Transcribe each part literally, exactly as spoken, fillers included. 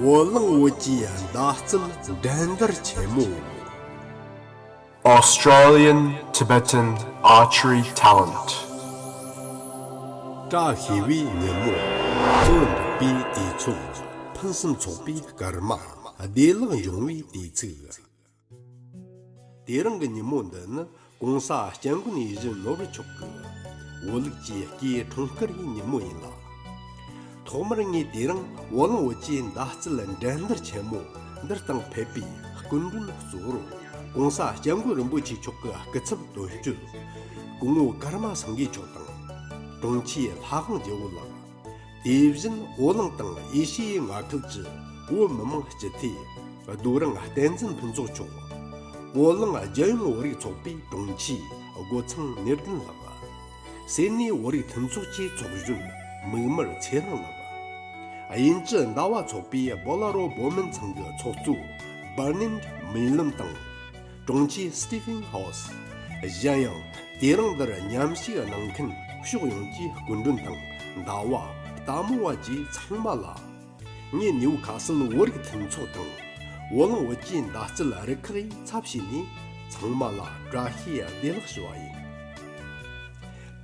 བོད་གླིང་བོད་ཀྱི་མདའ་རྩལ་འགྲན་བསྡུར་ཆེན་མོ། Australian Tibetan Archery Talent. བཀྲ་ཤིས་པའི་ཉིན་མོ། དོན་འགྲུབ་པའི་དུས་ཚོད། ཕུན་སུམ་ཚོགས་པའི་སྐར་མ། བདེ་བླག་འབྱུང་བའི་དུས་ཚིགས། དེ་རིང་གི་ཉིན་མོ་འདི་ནི་༸གོང་ས་༸སྐྱབས་མགོན་ཡིད་བཞིན་ནོར་བུ་མཆོག་གི་བོད་ལུགས་ཀྱི་སྐུའི་འཁྲུངས་སྐར་གྱི་ཉིན་མོ་ཡིན་ལ། ཐོག་མར་ངས་དེ་རིང་བོད་གླིང་བོད་ཀྱི་མདའ་རྩལ་འགྲན་བསྡུར་ཆེན་མོ་འདིར་དང་ཕེབས་པའི་སྐུ་མགྲོན་གཙོ་བོར་༸གོང་ས་༸སྐྱབས་མགོན་རིན་པོ་ཆེ་མཆོག་གི་སྐུ་ཚབ་དོན་གཅོད་སྐུ་ངོ་ཀརྨ་སེང་གེ་མཆོག་དང་། དྲུང་ཆེ་ལྷ་དབང་རྒྱལ་པོ་ལགས། དེ་བཞིན་བོད་གླིང་དང་ཨེ་ཤི་ཡའི་མངའ་ཁུལ་གྱི་བོད་མི་མང་སྤྱི་འཐུས་རྡོ་རིང་བསྟན་འཛིན་ཕུན་ཚོགས་མཆོག། བོད་གླིང་རྒྱལ་ཡོངས་བོད་རིགས་ཚོགས་པའི་དྲུང་ཆེ་སྒོ་ཚང་ནེར་ལྡན་ལགས། སེ་ནེ་བོད་རིགས་མཐུན་ཚོགས་ཀྱི་ཚོགས་གཞོན་མིག་དམར་ཚེ་རིང་ལགས། དབྱིན་ཇི་ཟླ་བ་ཚོགས་པའི་སྦོ་ལ་རོ་བོད་སྨན་ཚང་གི་ཚོགས་གཙོ་བར་ནིན་མི་ལམ་དང་། དྲུང་ཆེ་སི་ཏི་ཕིན་ཧོ་སི། གཞན་ཡང་དེ་རིང་འདིར་མཉམ་ཞུགས་གནང་མཁན་ཕྱོགས་ཡོངས་ཀྱི་སྐུ་མགྲོན་དང་ཟླ་བ་ལྟད་མོ་བ་བཅས་ཚང་མ་ལ། ངས་ནིའུ་ཁ་སིལ་བོད་རིགས་མཐུན་ཚོགས་དང་བོད་གླིང་བོད་ཀྱི་མདའ་རྩལ་རུ་ཁག་གི་ཚབ་བྱས་ནས་ཚང་མ་ལ་བཀྲ་ཤིས་བདེ་ལེགས་ཞུ་བ་ཡིན།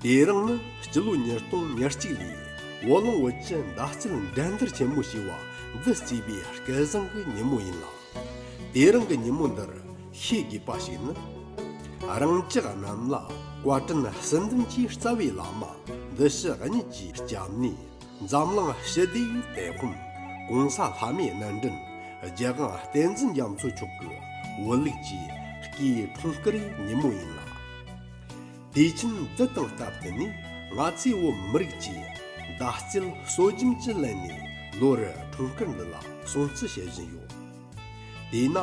དེ་རིང་ནི་སྤྱི་ལོ་ཉིས་སྟོང་ཉེར་གཅིག་ལོའི་བོད་གླིང་བོད་ཀྱི་མདའ་རྩལ་འགྲན་བསྡུར་ཆེན་མོ་ཞེས་པ་འདི་བརྩིས་པའི་སྐལ་བཟང་གི་ཉིན་མོ་ཡིན་ལ། དེ་རིང་གི་ཉིན་མོ་འདིར་ཤེས་དགོས་པ་ཞིག་ནི། རང་ཅག་རྣམས་ལ་བཀའ་དྲིན་གསུམ་ལྡན་གྱི་རྩ་བའི་བླ་མ་འདི་ཕྱི་གཉིས་ཀྱི་སྐྱབས་གནས། འཛམ་གླིང་ཞི་བདེའི་དེད་དཔོན་༸གོང་ས་ལྷ་མིའི་སྣེ་འདྲེན་རྒྱལ་དབང་བསྟན་འཛིན་རྒྱ་མཚོ་མཆོག་གི་བོད་ལུགས་ཀྱི་སྐུའི་འཁྲུངས་སྐར་ཉིན་མོ་ཡིན་ལ། དུས་ཆེན་འདི་དང་སྟབས་བསྟུན་ནས་ང་ཚོའི་བོད་མི་རིགས་ཀྱིས་མདའ་རྩལ་སྲོལ་རྒྱུན་གྱི་ལམ་ནས་ལོ་རེར་འཁྲུངས་སྐར་འདི་ལ་སྲུང་བརྩི་བྱེད་བཞིན་ཡོད། དེས་ན་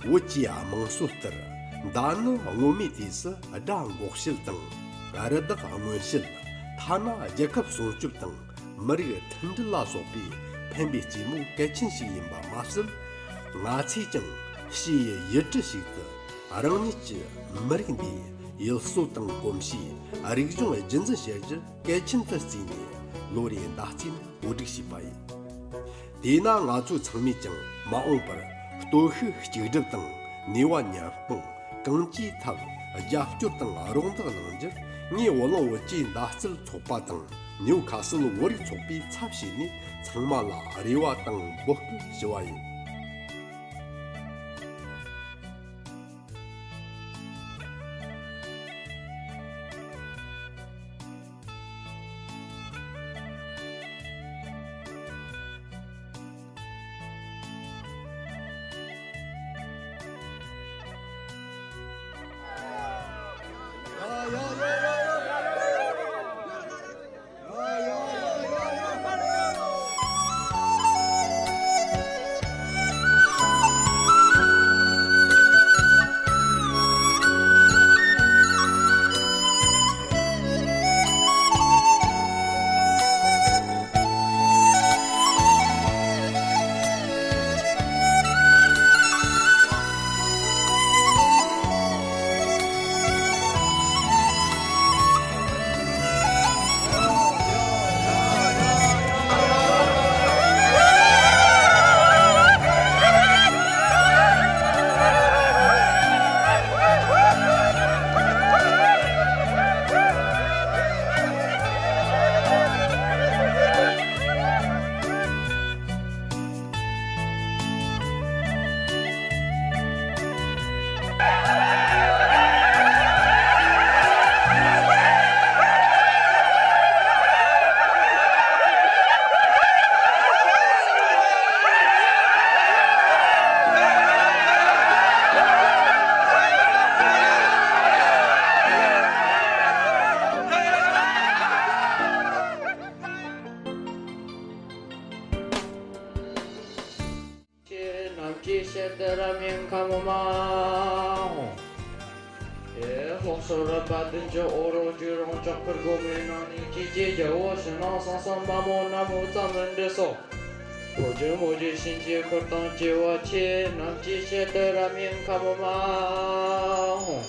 བོད་ཀྱི་དམངས་སྲོལ་ལྟར་མདའ་ནི་སྔོན་མའི་དུས་སུ་དགྲ་འགོག་བྱེད་དང་། རི་དྭགས་རྔོན་བྱེད། ཐ་ན་རྒྱལ་ཁབ་སྲུང་སྐྱོབ་དང་མི་རིགས་མཐུན་སྒྲིལ་ལ་སོགས་པའི་ཕན་པའི་རྩེད་མོ་གལ་ཆེན་ཞིག་ཡིན་པ་མ་ཟད། ང་ཚོས་ཀྱང་ཕྱིའི་ཡུལ་གྲུ་ཞིག་ཏུ་རང་ཉིད་ཀྱི་མི་རིགས་འདིའི་ཡུལ་སྲོལ་དང་གོམས་གཤིས། རིག་གཞུང་རྒྱུན་འཛིན་བྱ་རྒྱུ་གལ་ཆེན་དུ་བརྩིས་ནས་ལོ་རེའི་མདའ་རྩེད་ནི་གོ་སྒྲིག་བྱས་པ་ཡིན། དེས་ན་ང་ཚོ་ཚང་མས་ཀྱང་མ་འོངས་པར་སྟོབས་ཤུགས་གཅིག་སྒྲིལ་དང་ནུས་པ་མཉམ་སྤུངས། གང་ཅིའི་ཐད་རྒྱབ་སྐྱོར་དང་རོགས་འདེགས་གནང་རྒྱུར། ངས་བོད་གླིང་བོད་ཀྱི་མདའ་རྩལ་ཚོགས་པ་དང་ནིའུ་ཁ་སིལ་བོད་རིགས་ཚོགས་པའི་ཚབ་བྱས་ནས་ཚང་མ་ལ་རེ་བ་དང་འབོད་སྐུལ་ཞུ་བ་ཡིན། ཁྱེད་རྣམས་ཀྱི་ཞལ་དུ་རབ་སྙན་ཁ་མོ་མ་འོང་། ཨེ། ལྷོ་ཕྱོགས་རི་པ་བདུན་ཅུ། ཨོ་རོག་ཇོ་རོང་ལྕགས་ཕུར་སྒོ་མོའི་ནང་ནས། ཁྱེད་ཀྱི་རྒྱལ་པོ་ཕྱི་ནང་གསང་གསུམ་མ་མོ་ནག་མོ་ཙམ་མི་འདྲ་སོགས། ཕོ་རྒྱུད་མོ་རྒྱུད་གཤིན་རྗེའི་འཁོར་དང་བཅས་པ། ཁྱེད་རྣམས་ཀྱི་ཞལ་དུ་རབ་སྙན་ཁ་མོ་མ་འོང་།